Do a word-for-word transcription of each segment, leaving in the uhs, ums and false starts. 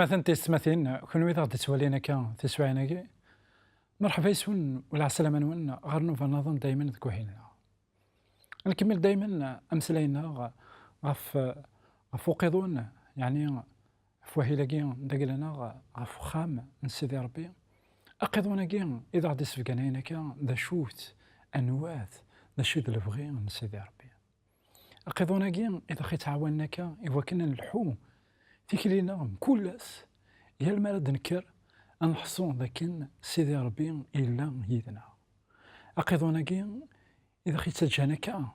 Atmaten tiyessetmatin, kunwi i aɣ-d-ittwalin akka tiswiɛin-agi, merḥba yes-wen u lɛeslama-nwen ɣer nnuba nniḍen daymen deg wahil-nneɣ. Nkemmel daymen ameslay-nneɣ ɣef, ɣef uqiḍun, yeɛni ɣef wahil-agi n dagla-nneɣ, ɣef uxxam n Sidi Ṛebbi. Aqiḍun-agi i d aɣ-d-issebgan ayen akka d acu-t, anwa-t, d acu i d lebɣi n Sidi Ṛebbi. Aqiḍun-agi i d aɣ-ittɛawanen akka i wakken ad nelḥu tikli-nneɣ mkul ass, yal mi ara d-nekker, ad neḥṣu d akken Sidi Ṛebbi yella yid-neɣ. Aqiḍun-agi i d aɣ-ittaǧǧan akka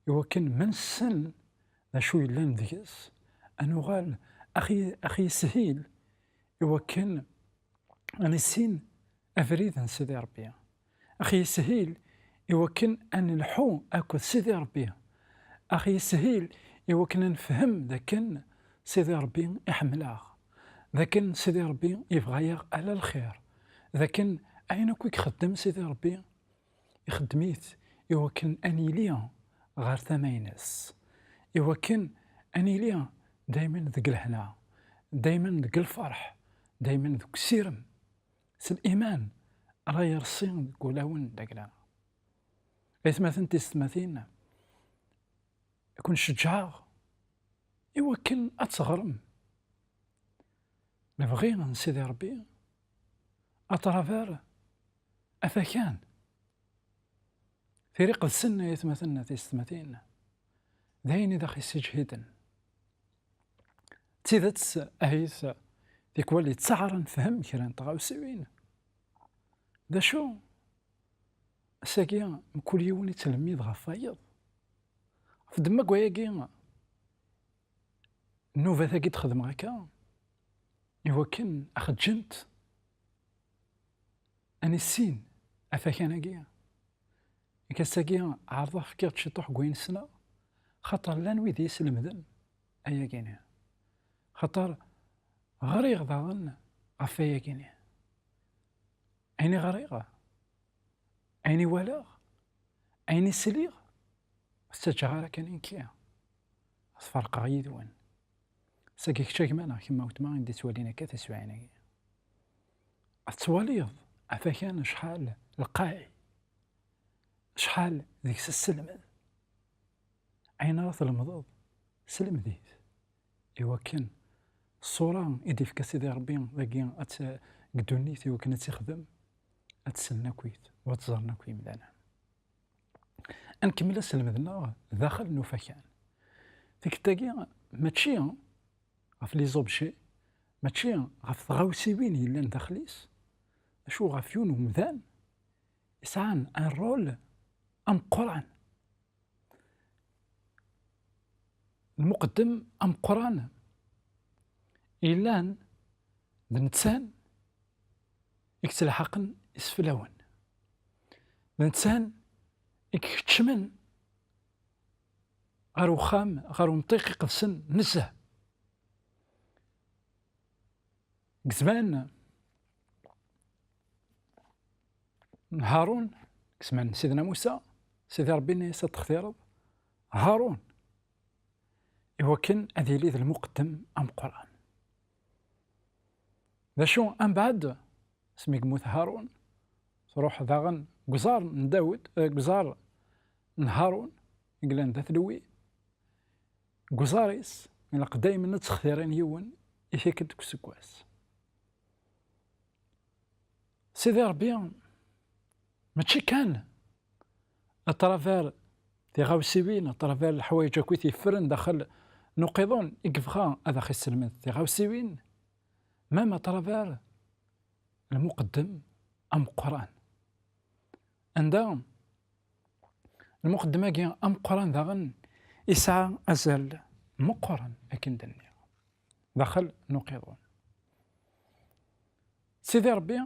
i wakken ma nessen d acu yellan deg-s, ad nuɣal aɣ-i-, aɣ-yeshil i wakken ad nissin abrid n Sidi Ṛebbi. Aɣ-yeshil i wakken ad nelḥu akked Sidi Ṛebbi. Aɣ-yeshil i wakken ad nefhem d akken Sidi Ṛebbi iḥemmel-aɣ, d akken Sidi Ṛebbi yebɣa-yaɣ ala lxir, d akken ayen akk i ixeddem Sidi Ṛebbi ixeddem-it i wakken ad nili ɣer tama-ines, i wakken ad nili daymen deg lehna, daymen deg lferḥ, daymen deg usirem, s liman ara yerṣi deg wulawen d agla. Aytmaten tisetmatin, ad ken-ceǧǧeɣ i wakken ad teɣrem lebɣi n Sidi Ṛebbi à travers afakan. Tira iqedsen, ay atmaten tisetmatin, d ayen i d aɣ-yessiǧhiden. D tidet, ahit tikwal yettaɛer ad nefhem kra n tɣawsiwin. D acu? Ass-agi, mkul yiwen yettlemmid ɣef wayeḍ. Ɣef ddemma n wayagi, nnubat-agi d-xedmeɣ akka, i wakken ad ɣ-ǧǧent ad nissin afakan-agi. Nekk ass-agi ɛerḍeɣ fkiɣ-d ciṭuḥ n wayen ssneɣ, xaṭer llan wid i yi-slemden ayagi-ni. Xaṭer ɣriɣ daɣen ɣef wayagi-ni. Ayen i ɣriɣ, ayen i walaɣ, ayen i sliɣ, ur ttaǧǧaɣ ara kan i nekki ad t-ferqeɣ yid-wen. Sagi kečč a gma neɣ kemm a weltma i d-ittwalin akka tiswiɛin-agi. Ad tettwaliḍ afakan acḥal lqay, acḥal deg-s sselmed. Ayen ara tlemdeḍ, sselmed-it. I wakken ṣṣura i d-ifka Sidi Ṛebbi dagi ad tt-, deg ddunit i wakken ad tt-ixdem, ad tt-slen akkit, u ad tt-ẓren akk yimdanen. Ad nkemmel aselmed-nneɣ daxel n ufakan. Tikkelt-agi, mačči ɣef les objets, mačči ɣef tɣawsiwin yellan daxel-is, acu ɣef yiwen umdan yesɛan un rôle ameqqran. Lmuqeddem ameqqran yellan d netta i yettelḥaqen iseflawen. D netta i ikeččmen ɣer uxxam, ɣer umṭiq iqedsen nezzeh. Deg zzman n Harun, deg zzman n Sidna Musa, Sidi Ṛebbi yenna-yas ad textireḍ Harun i wakken ad yili d lmuqeddem ameqqran. D acu, ambeɛd, asmi yemmut Harun, truḥ daɣen deg uẓar n Dawed, eh, deg uẓar n Harun, i yellan d at Lewi, deg uẓar-is, ilaq daymen ad ttextirin yiwen i tikkelt deg useggas. Sidi Ṛebbi, mačči kan à travers tiɣawsiwin, à travers leḥwayeǧ akk i t-yeffren daxel n uqiḍun i yebɣa ad aɣ-isselmed tiɣawsiwin, même à travers lmuqeddem ameqqran. Anda lmuqeddem-agi ameqqran daɣen isɛa azal meqqren, akken d-nniɣ, daxel n uqiḍun. Sidi Ṛebbi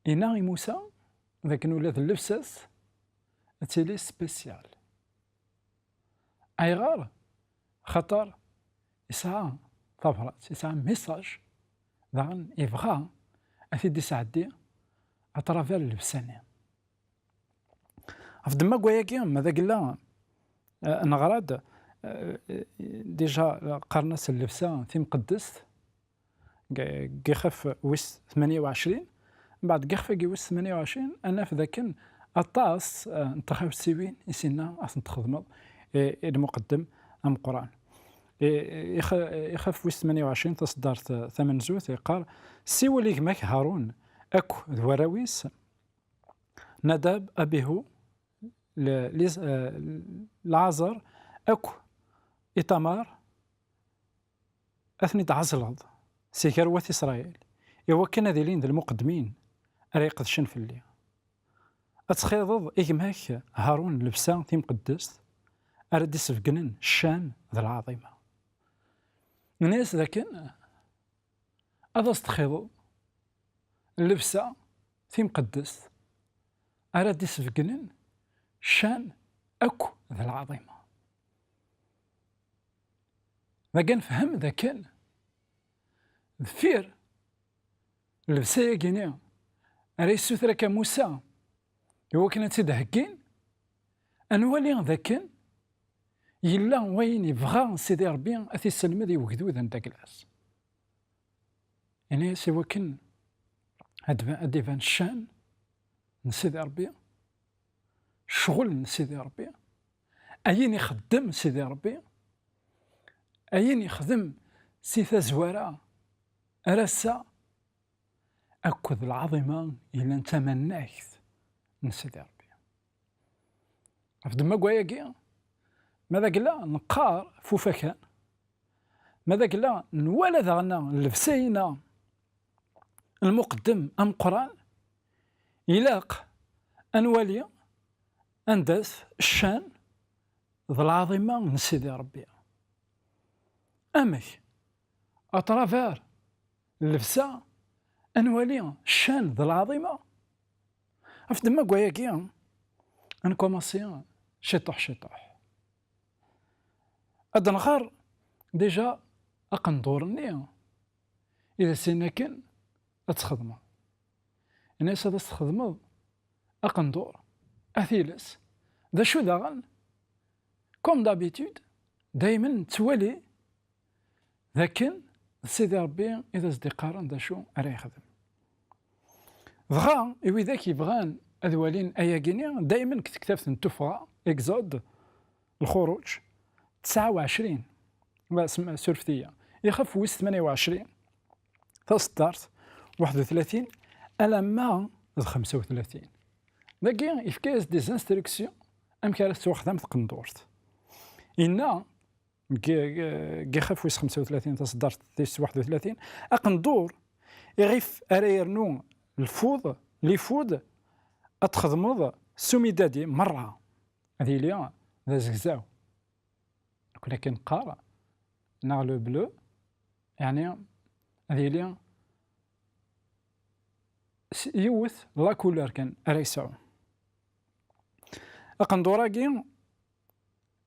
yenna i Musa d akken ula d llebsa-s ad tili spécial. Ayɣer? Xaṭer yesɛa tabrat, yesɛa message, daɣen yebɣa ad t-id-isɛeddi à travers llebsa-nni. Ɣef ddemma n wayagi, ma d agella, eh, neɣra-d, eh, déjà qqaren-as llebsa timqeddest, deg ixef wis tmanya u ɛecrin. Mbeɛd deg ixef-agi wis tmanya u ɛecrin, ad naf dakken aṭas, eh, n tɣawsiwin i s-yenna ad tent-txedmeḍ i, i lmuqeddem ameqqran. I, ix-, ixef wis tmanya u ɛecrin, taṣeddart, eh, tamenzut, yeqqar: "Siwel i gma-k Harun akk d warraw-is, Nadab, Abihu, l-, Liz-, eh, Laɛzer akk Itamar, ad ten-id-tɛezleḍ si gar wat Isṛayil, i wakken ad ilin d lmuqeddmin ara iqedcen fell-i. Ad txiḍeḍ i gma-k Harun llebsa timqeddest, ara d-isbegnen ccan d lɛaḍima." Nenna-yas dakken ad as-txiḍeḍ llebsa timqeddest, ara d-isbegnen ccan akk d lɛaḍima. Dagi nefhem dakken deffir llebsa-yagi-ni ara yessuter akka Musa i wakken ad tt-id-heggin, ad nwali dakken yella wayen yebɣa Sidi Ṛebbi ad t-isselmed i wegdud anda glas. Ini-as i wakken ad, ad d-iban ccan n Sidi Ṛebbi, ccɣel n Sidi Ṛebbi, ayen ixeddem Sidi Ṛebbi, ayen ixdem si tazwara ar ass-a, akked lɛaḍima yellan d tamannagt n Sidi Ṛebbi. Ɣef ddemma n wayagi, ma d agla neqqar f ufakan, ma d agla nwala daɣen llebsa-ina n lmuqeddem ameqqran, ilaq ad nwali anda-t ccan d lɛaḍima n Sidi Ṛebbi. Amek? À travers llebsa, ad nwali ccan d lɛaḍima. Ɣef ddemma n wayagi, ad nkumaṣi ciṭuḥ ciṭuḥ. Ad nɣer déjà aqendur-nni i d as-yenna akken ad txedmeḍ. Ini-as ad as-txedmeḍ aqendur, at iles. D acu daɣen? Comme d'habitude, daymen nettwali d akken d Sidi Ṛebbi i d as-d-iqqaren d acu ara yexdem. Dɣa, i widak yebɣan ad walin ayagi-ni, daymen deg tektabt n Tuffɣa, Exode, Lxuruǧ, tesɛa u ɛecrin, wa, sm-, surfet-iyi, ixef wis tmanya u ɛecrin, taṣeddart waḥed u tlatin alamma d xemsa u tlatin. Dagi, yefka-yas des instructions amek ara tettwaxdam tqendurt. Inna, deg, deg ixef wis xemsa u tlatin, taṣeddart tis waḥed u tlatin, aqendur iɣef ara yernu lfud, lifud, ad txedmeḍ s umidadi merra. Ad yili d azegzaw. Nekkni akken neqqar, neɣ le bleu, yeɛni ad yili s yiwet la couleur kan ara yesɛu. Aqendur-agi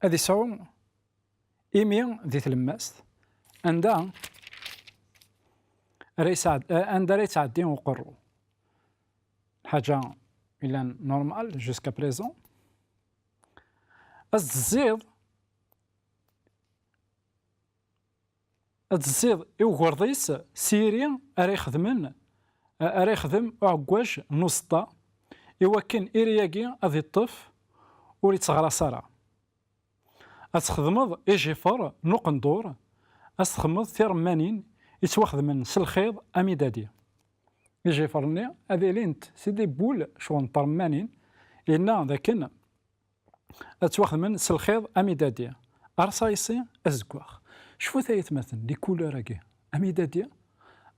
ad yesɛu imi di tlemmast anda ara yesɛed-, anda ara yettɛeddi uqerru. Lḥaǧa yellan normal jusqu'à présent. Ad tezziḍ, ad tezziḍ i ugerḍ-is s yiri ara ixedmen, ara ixdem uɛeggwaj n uẓeṭṭa, i wakken iri-agi ad iṭṭef ur itteɣras ara. Ad txedmeḍ ijifer n uqendur, ad txedmeḍ tiremmanin yettwaxedmen s lxiḍ amidadi. Ijifer-nni ad ilint c'est des boules, ccɣel n tremmanin, yenna dakken ad ttwaxedmen s lxiḍ amidadi. Arṣayṣi azeggaɣ. Cfut ay atmaten, les couleurs-agi. Amidadi,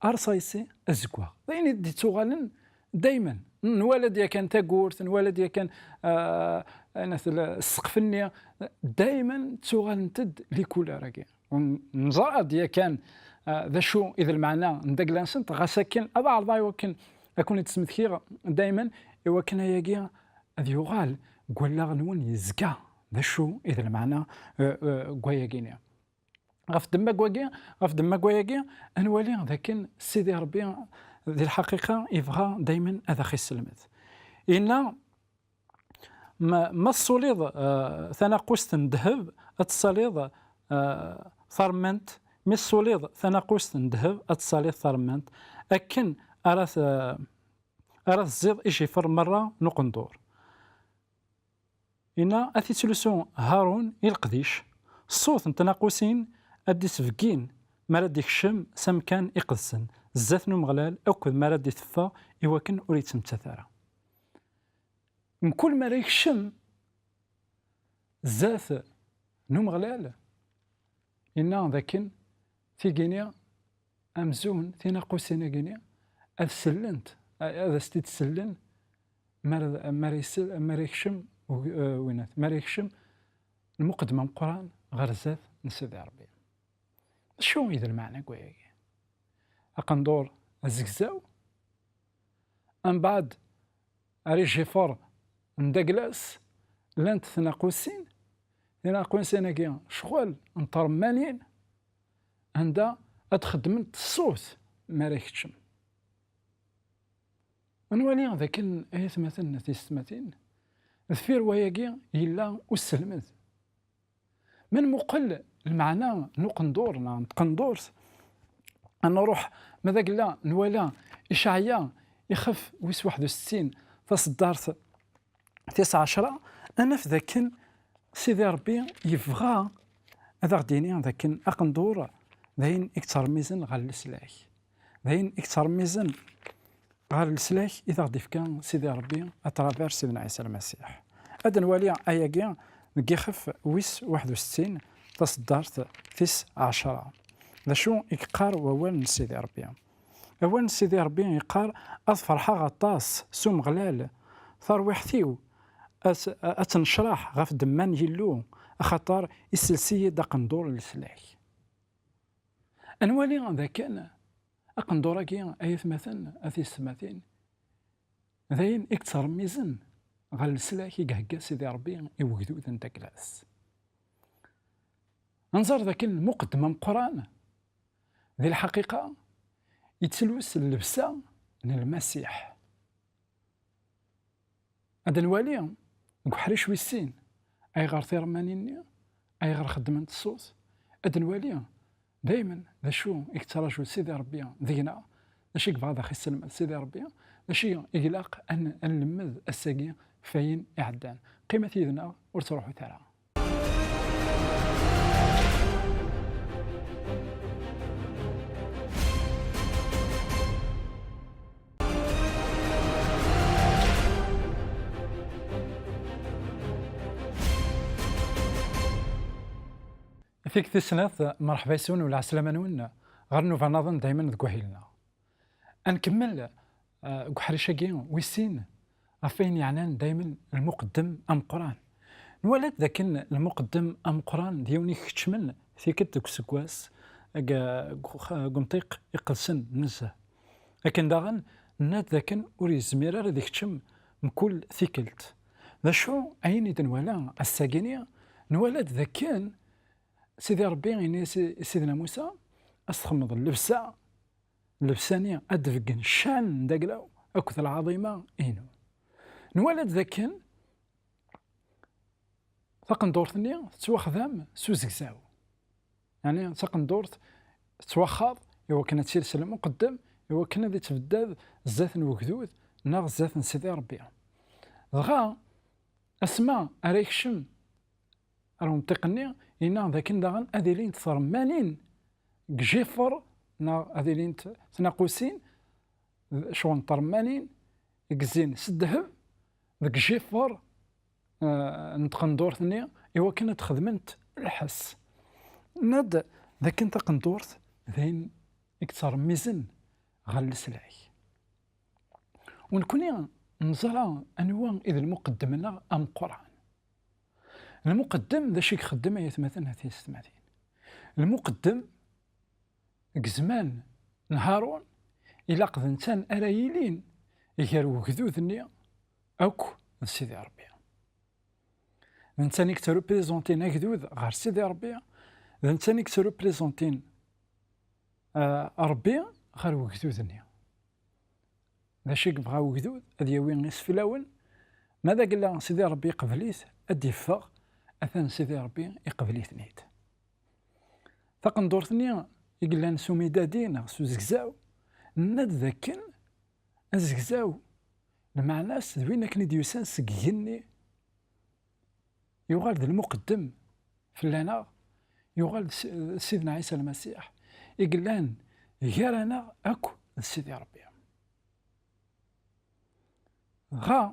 arṣayṣi azeggaɣ. D ayen i d-ittuɣalen daymen. Nwala-d yakan tagurt, nwala-d yakan, ah, anat-, ssqef-nni. Daymen ttuɣalent-d les couleurs-agi. Neẓra-d yakan, ah, d acu i d lmeɛna n dagla-nsent, ɣas akken ad ɛerḍeɣ i wakken ad ken-id-smektiɣ daymen, i wakken ayagi ad yuɣal deg wallaɣ-nwen yezga d acu i d lmeɛna, eh, eh, n wayagi-nni. Ɣef ddemma n wagi, ɣef ddemma n wayagi, ad nwali d akken Sidi Ṛebbi di lḥaqiqa yebɣa daymen ad aɣ-isselmed. Yenna, ma, ma tessuliḍ, eh, tanaqust n ddheb, ad tessaliḍ, eh, taremmant Mi tessuliḍ tanaqust n ddheb, ad tessaliḍ taremmant akken ara t-, ara tezziḍ ijifer merra n uqendur. Inna ad t-ittlusu Harun i leqdic, ṣṣut n tnaqusin ad d-isbeggin mi ara d-ikcem s amkan iqedsen zdat n Umeɣlal akked mi ara d-iteffeɣ i wakken ur yettmettat ara. Mkul mi ara yekcem zdat n Umeɣlal, inna dakken tigini amzun tinaqusin-agini ad sellent, ad as-t-id-sellen mi ara, mi ara yessel-, mi ara yekcem ug-, eh, winat, mi ara yekcem lmuqeddem ameqqran ɣer zdat n Sidi Ṛebbi. D acu i d lmeɛna n wayagi? Aqendur azegzaw, mbeɛd ar ijifer n Daglas llant tnaqusin, tinaqusin-agi ccɣel n tṛemmanin, anda ad xeddment ṣṣut mi ara keččem. Ad nwali dakken, ay atmaten d tisetmatin, deffir wayagi yella uselmed. Ma nmuqel lmeɛna n uqendur neɣ n tqendurt, ad nruḥ ma d agella nwala Icɛaya ixef wis waḥed u settin, taṣeddart tis ɛecra, ad naf dakken Sidi Ṛebbi yebɣa ad aɣ-d-yini dakken aqendur d ayen i yettṛemmizen ɣer leslak, d ayen i yettṛemmizen ɣer leslak i d aɣ-d-ifka Sidi Ṛebbi à travers Sidna Ɛisa Lmasiḥ. Ad nwali ayagi deg ixef wis waḥed u settin, taṣeddart tis ɛecra. D acu i yeqqar wawal n Sidi Ṛebbi? Awal n Sidi Ṛebbi yeqqar: "Ad ferḥeɣ aṭas s Umeɣlal, tarwiḥt-iw ad, ad tennecraḥ ɣef ddemma n Yillu, axaṭer isels-iyi-d aqendur n leslak." Ad nwali dakken aqendur-agi, ay atmaten, a tisetmatin, d ayen i yettṛemmizen ɣer leslak i ihegga Sidi Ṛebbi i wegdud n Daglas. Ad nẓer dakken lmuqeddem ameqqran, di lḥaqiqa, yettlus llebsa n Lmasiḥ. Ad nwali deg uḥric wis sin ayɣer tiṛemmanin-nni, ayɣer xeddment ṣṣut. Ad nwali daymen d acu i yettraǧu Sidi Ṛebbi deg-neɣ, d acu i yebɣa ad aɣ-isselmed Sidi Ṛebbi, d acu i ilaq ad n-, ad nlemmed ass-agi f wayen iɛeddan. Qqimet yid-neɣ, ur ttruḥut ara. Tikkelt tis snat, mreḥba yes-wen u lɛeslama-nwen ɣer nnuba-nniḍen daymen deg wahil-nneɣ. Ad nkemmel, eh, deg uḥric-agi wis sin ɣef wayen yeɛnan daymen lmuqeddem ameqqran. Nwala-d dakken lmuqeddem ameqqran d yiwen i ikeččmen tikkelt deg useggas deg, deg ux-, deg umṭiq iqedsen nezzeh. Akken daɣen nenna-d dakken ur yezmir ara ad ikeččem mkul tikkelt. D acu ayen i d-nwala ass-agi-ni? Nwala-d dakken Sidi Ṛebbi yenna-yas i Sidna Musa: "Ad s-txedmeḍ llebsa, llebsa-nni ad d-beggen ccan n dagla-w akked lɛaḍima-inu." Nwala-d dakken taqendurt-nni tettwaxdam s uzegzaw. Yeɛni taqendurt tettwaxxaḍ i wakken ad tils lmuqeddem, i wakken ad ittbeddad zdat n wegdud neɣ zdat n Sidi Ṛebbi. Dɣa, asma ara yekcem ar umṭiq-nni, yenna dakken daɣen ad ilint tṛemmanin deg jifer, neɣ ad ilint tnaqusin, ccɣel n tṛemmanin i yezzin s ddheb deg jifer, eh, n tqendurt-nni, i wakken ad xedment lḥess. Nenna-d dakken taqendurt d ayen i yettṛemmizen ɣer leslak. U nekkni neẓra anwa i d lmuqeddem-nneɣ ameqqran. Lmuqeddem d acu i ixeddem, ay atmaten, a tisetmatin? Lmuqeddem, deg zzman n Harun, ilaq d netta ara yilin gar wegdud-nni akk d Sidi Ṛebbi. D netta i yettreprezantin agdud ɣer Sidi Ṛebbi, d netta i yettreprezantin, ah, Ṛebbi ɣer wegdud-nni. D acu i yebɣa wegdud? Ad yawi iseflawen. Ma d agella Sidi Ṛebbi iqbel-it, ad d-iffeɣ, atan Sidi Ṛebbi iqbel-iten-id. Taqendurt-nni i yellan s umidadi neɣ s uzegzaw, nenna-d dakken azegzaw, lmeɛna-s d win akken i d-yusan seg igenni, yuɣal d lmuqeddem fell-aneɣ, yuɣal d S-, d Sidna Ɛisa Lmasiḥ i yellan gar-aneɣ akk d Sidi Ṛebbi. Dɣa,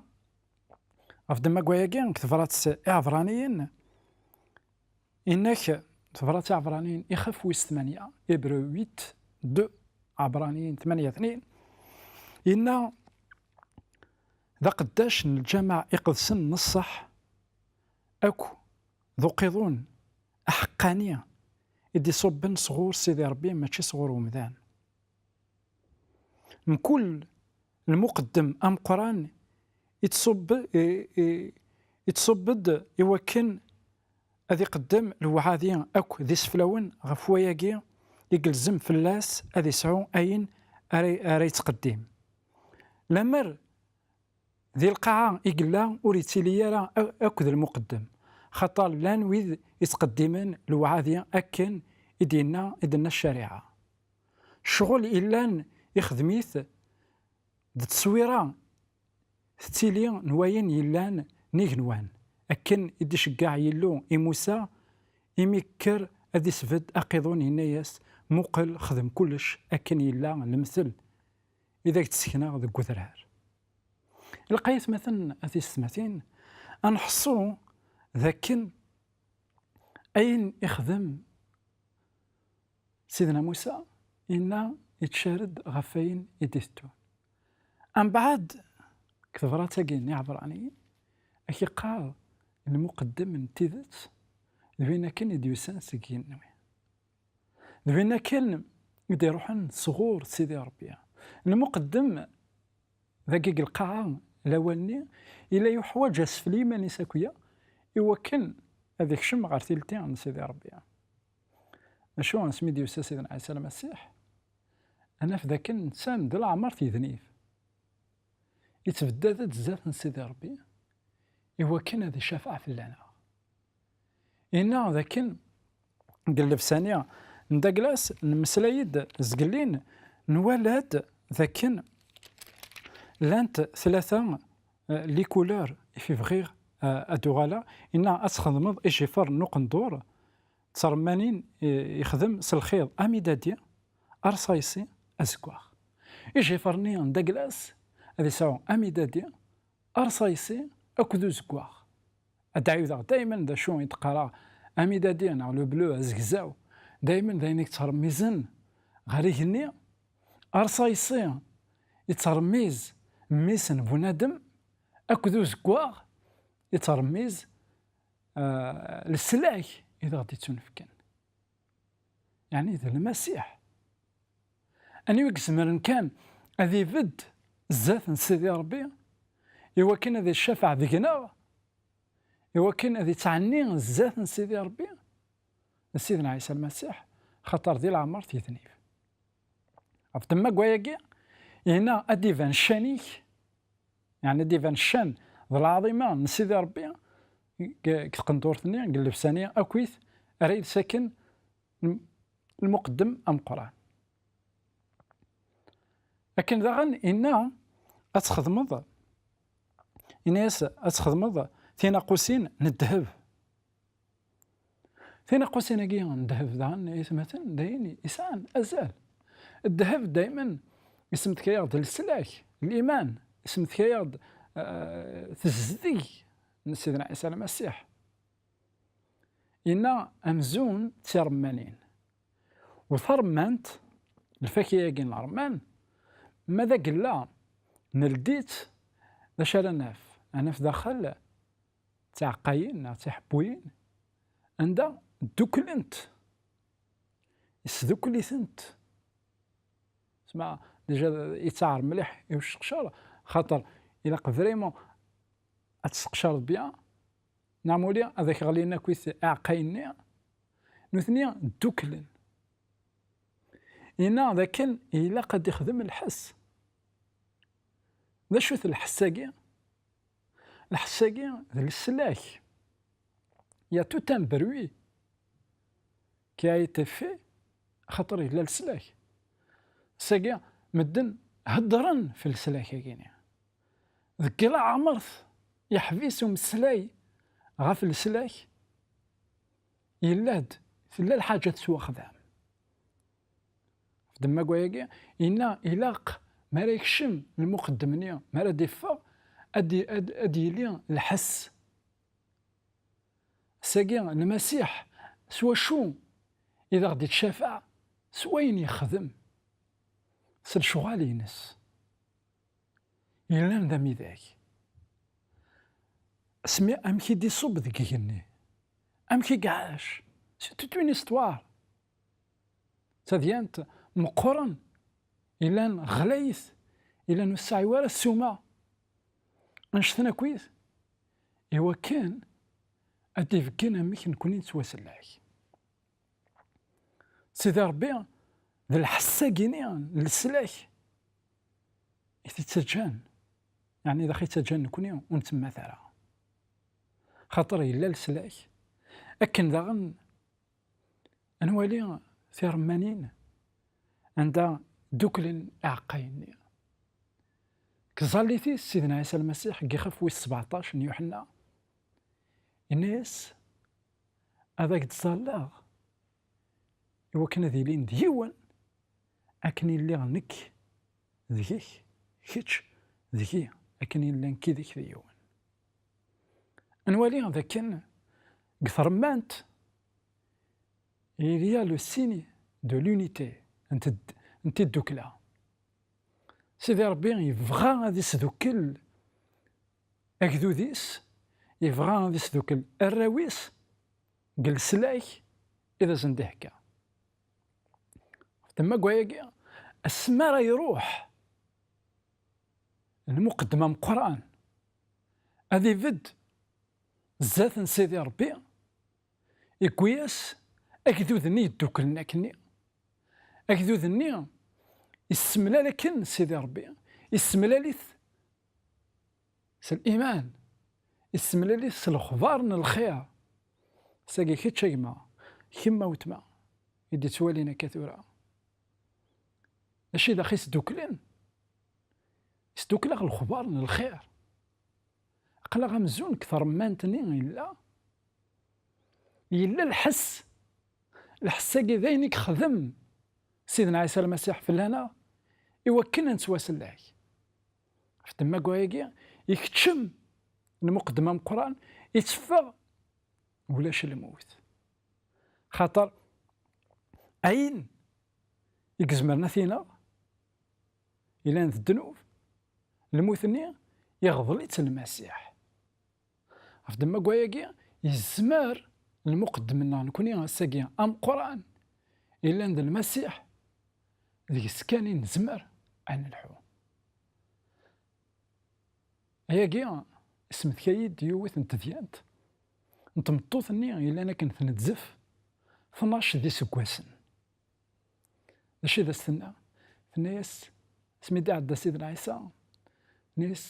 ɣef ddemma n wayagi, deg tebrat i Iɛebraniyen, inna-k, tebrat i Iɛebraniyen, ixef wis tmanya, Hébreux huit deux, Iɛebraniyen tmanya tnin, inna: "D aqeddac n lǧameɛ iqedsen n ṣṣeḥ, akk d uqiḍun aḥeqqani i d-iṣubben sɣur Sidi Ṛebbi, mačči sɣur umdan." Mkul lmuqeddem ameqqran ittṣubb-, i, i, ittṣubb-d i wakken ad iqeddem lewɛadi akk d iseflawen ɣef wayagi i yelzem fell-as ad isɛu ayen ara, ara yettqeddim. Lamer di lqaɛa i yella ur yettili ara a-, akk d lmuqeddem, xaṭer llan wid ittqeddimen lewɛadi akken i d-yenna, i d-tenna ccariɛa. Ccɣel illan ixdem-it d tteswira tettili n wayen yellan n igenwan, akken i d-iceggeɛ Yillu i Musa imi yekker ad isbedd aqiḍun, yenna-yas: "Muqel, xdem kullec akken yella lemtel i d ak-d-ssekneɣ deg udrar." Ilaq-ay atmaten a tiyessetmatin ad nḥessu d akken ayen ixdem Sidna Musa, yenna, yettcared ɣef wayen i d-iteddun. Ambeɛd, deg tebrat-agi n Iɛebraniyen, ad k-iqqar lmuqeddem n tidet d win akken i d-yusan seg yigenni. D win akken i d-iruḥen sɣur Sidi Ṛebbi. Lmuqeddem dagi deg lqaɛa, lawal-nni, yella yuḥwaǧ asfel i yiman-is akya i wakken ad ikcem ɣer tilti n Sidi Ṛebbi. Acu, asmi d-yusa Sidna Ɛisa Lmasiḥ, ad naf d akken netta d leɛmer tidnib. Yettbeddad-d zdat n Sidi Ṛebbi i wakken ad icafeɛ fell-aneɣ. Yenna dakken deg llebsa-nni n Douglas, nemmeslay-d zgellin, nwala-d dakken llant tlata, eh, les couleurs i fi bɣiɣ, eh, ad uɣaleɣ. Yenna ad txedmeḍ ijifer n uqendur, ttṛemmanin, eh, ixdem s lxiḍ amidadi, arṣayṣi, azeggaɣ. Ijifer-nni n Douglas ad isɛu amidadi, arṣayṣi akked uzeggaɣ. Ad d-ɛiwdeɣ daymen d acu i d-qqareɣ, amidadi neɣ le bleu azegzaw, daymen d ayen i yettṛemmizen ɣer igenni, arṣayṣi yettṛemmiz mmi-s n bunadem, akked uzeggaɣ yettṛemmiz, ah, leslak i d aɣ-d-ittunefken. Yeɛni d Lmasiḥ. Aniwa i izemren kan ad ibedd zdat n Sidi Ṛebbi, i wakken ad icafeɛ deg-neɣ, i wakken ad ittɛenni zdat n Sidi Ṛebbi? D Sidna Ɛisa Lmasiḥ, xaṭer di leɛmer tidnib. Ɣef ddemma n wayagi, yenna ad d-iban ccan-ik, yeɛni ad d-iban ccan d lɛaḍima n Sidi Ṛebbi deg, deg tqendurt-nni, deg llebsa-nni akkit ara yelsaken lm-, lmuqeddem ameqqran. Akken daɣen inna ad txedmeḍ, inna-yas ad txedmeḍ tinaqqusin n ddheb. Tinaqqusin-agi n ddheb daɣen, ay atmaten, d ayen yesɛan azal. Ddheb daymen yesmetka-yaɣ-d leslak, liman, yesmetka-yaɣ-d, eh, tezdeg n Sidna Ɛisa Lmasiḥ. Inna amzun d tiremmanin. U taremmant, lfakya-agi n ṛṛman, ma d agella, neldi-tt, d acu ara naf? Ad naf daxel d tiɛeqqayin neɣ d tiḥebbuyin, anda dduklent, isdukkel-itent. Sma, déjà, yettaɛer mliḥ i useqcer, xaṭer ilaq vraiment ad tesseqcareḍ bien, neɣ muli ad ak-ɣlin akkit iɛeqqayen-nni, nutni dduklen. Yenna dakken ilaq ad ixdem lḥess. D acu-t lḥess-agi? Lḥess-agi d leslak. Il y a tout un bruit. qui a été fait, xaṭer yella leslak. Sagi, medden heddren f leslak-agi-ni. Deg laɛmert yeḥbis umeslay ɣef leslak, yella-d, tella lḥaǧa tettwaxdam. F ddemma n wayagi, yenna ilaq mi ara yekcem lmuqeddem-nni, mi ara d-iffeɣ, ad, d- ad, ad yili lḥess. Sagi, Lmasiḥ, s wacu i d aɣ-d-ittcafaɛ? S wayen yexdem, s lecɣal-ines. Yellan d amidag. Asmi, amek i d-iṣubb deg igenni? Amek i iɛac? C'est toute une histoire. D tadyant meqqren, yellan ɣlayet, yellan ur tesɛi ara ssuma. Annect-en akkit, i wakken ad d-ibeggen amek nekni nettwasellak. Sidi Ṛebbi, d lḥess-agi-ni n leslak i t-ittaǧǧan, yeɛni d ax-ittaǧǧan nekni ur nettemmat ara. Xaṭer yella leslak, akken daɣen ad nwali tiremmanin anda dduklen iɛeqqayen-nni. Deg tẓallit-is, Sidna Ɛisa Lmasiḥ, deg ixef wis sbeɛṭac n Yuḥenna, yenna-yas: "Ad ak-d-ẓalleɣ i wakken ad ilin d yiwen, akken i lliɣ nekk deg-k, kečč deg-i, akken i nella nekk yid-k d yiwen." Ad nwali d akken deg tremmant, il y a le signe de l'unité, n td-, n tiddukla. Sidi Ṛebbi yebɣa ad isdukkel agdud-is, yebɣa ad isdukkel arraw-is deg leslak i d asen-d-ihegga. F ddemma n wayagi, asmi ara iruḥ lmuqeddem ameqqran ad ibedd zdat n Sidi Ṛebbi, yewwi-yas agdud-nni yedduklen akkenni. Agdud-nni yessemlal akken Sidi Ṛebbi, yessemlal-it s liman, yessemlal-it s lexbar n lxir. Sagi kečč a gma, kemm a weltma, i d-ittwalin akka tura. D acu i d ax-isduklen? Isdukkel-aɣ lexbar n lxir. Aql-aɣ amzun deg tremmant-nni yella, yella lḥess. Lḥess-agi d ayen i yexdem Sidna Ɛisa Lmasiḥ fell-aneɣ i wakken ad nettwasellak. Ɣef ddemma n wayagi, ikeččem lmuqeddem ameqqran, itteffeɣ ulac lmut. Xaṭer ayen i izemren ad t-ineɣ, ilan d ddnub, lmut-nni iɣḍel-itt Lmasiḥ. Ɣef ddemma n wayagi, yezmer lmuqeddem-nneɣ nekni ass-agi ameqqran, yellan d Lmasiḥ, deg-s kan i nezmer ad nelḥu. Ayagi, ismetka-yi-d yiwet n tedyant n tmeṭṭut-nni yellan akken tnezzef tnac d iseggasen. D acu i d as-tenna? Tenna-yas, asmi d-iɛedda Sidna Ɛisa, tenna-yas: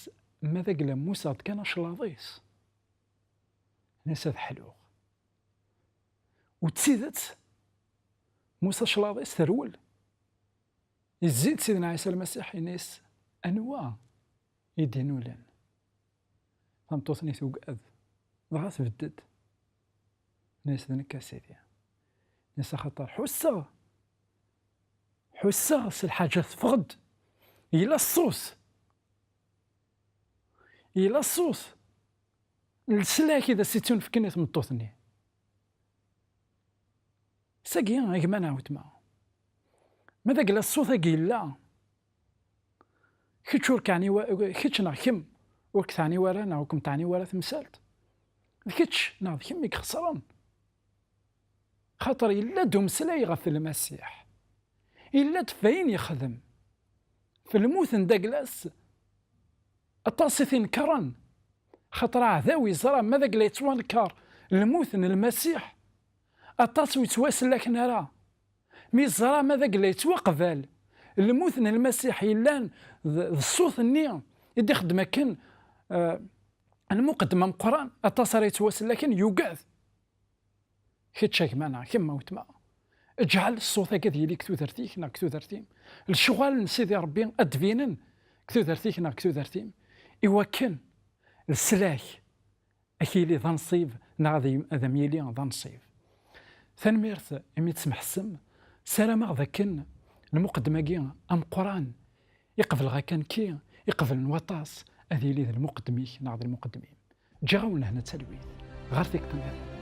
"Ma d agla mmuseɣ-d kan aclaḍ-is." Tenna-yas: "Ad ḥluɣ." U d tidet, Musa aclaḍ-is terwel. Yezzi-d Sidna Ɛisa Lmasiḥ, yenna-yas: "Anwa i d-inulen?" Tameṭṭut-nni tugad, dɣa tbedd-d. Tenna-yas: "D nekk, a Sidi." Tenna-yas: "Axaṭer ḥusseɣ, ḥusseɣ s lḥaǧa teffeɣ-d. Yella ṣṣut. Yella ṣṣut." Leslak i d as-ittunefken i tmeṭṭut-nni. Sagi, a gma neɣ weltma, ma d agla ṣṣut-agi yella, kečč ur k-ɛni wa-, kečč neɣ kemm ur k-teɛni wara neɣ ur kem-teɛni wara temsalt, d kečč neɣ d kemm i ixesren. Xaṭer yella-d umeslay ɣef Lmasiḥ. Yella-d f ayen yexdem. F lmut n dagla-s, aṭas i t-inekkren. Xaṭer aɛdaw yeẓra ma dagla yettwanker lmut n Lmasiḥ, aṭas ur yettwasellaken ara. Mi yeẓra ma dagla yettwaqbal lmut n Lmasiḥ yellan d, d ṣṣut-nni i d-ixeddem akken, eh, lmuqeddem ameqqran, aṭas ara yettwasellaken, yugad. Kečč a gma neɣ kemm a weltma, Ǧɛel ṣṣut-agi ad yili deg tudert-ik neɣ deg tudert-im. Lecɣal n Sidi Ṛebbi ad d-binen deg tudert-ik neɣ deg tudert-im, iwakken leslak ad k-yili d anṣib neɣ ad yim-, ad am-yili d anṣib. Tanemmirt imi d-tesmeḥsem. Ssarameɣ d akken lmuqeddem-agi ameqqran iqebleɣ akka nekki, iqeblen waṭas, ad yili d lmuqeddem-ik neɣ d lmuqeddem-im. Ǧǧiɣ-awen lehna d talwit. Ɣer tikkelt nniḍen.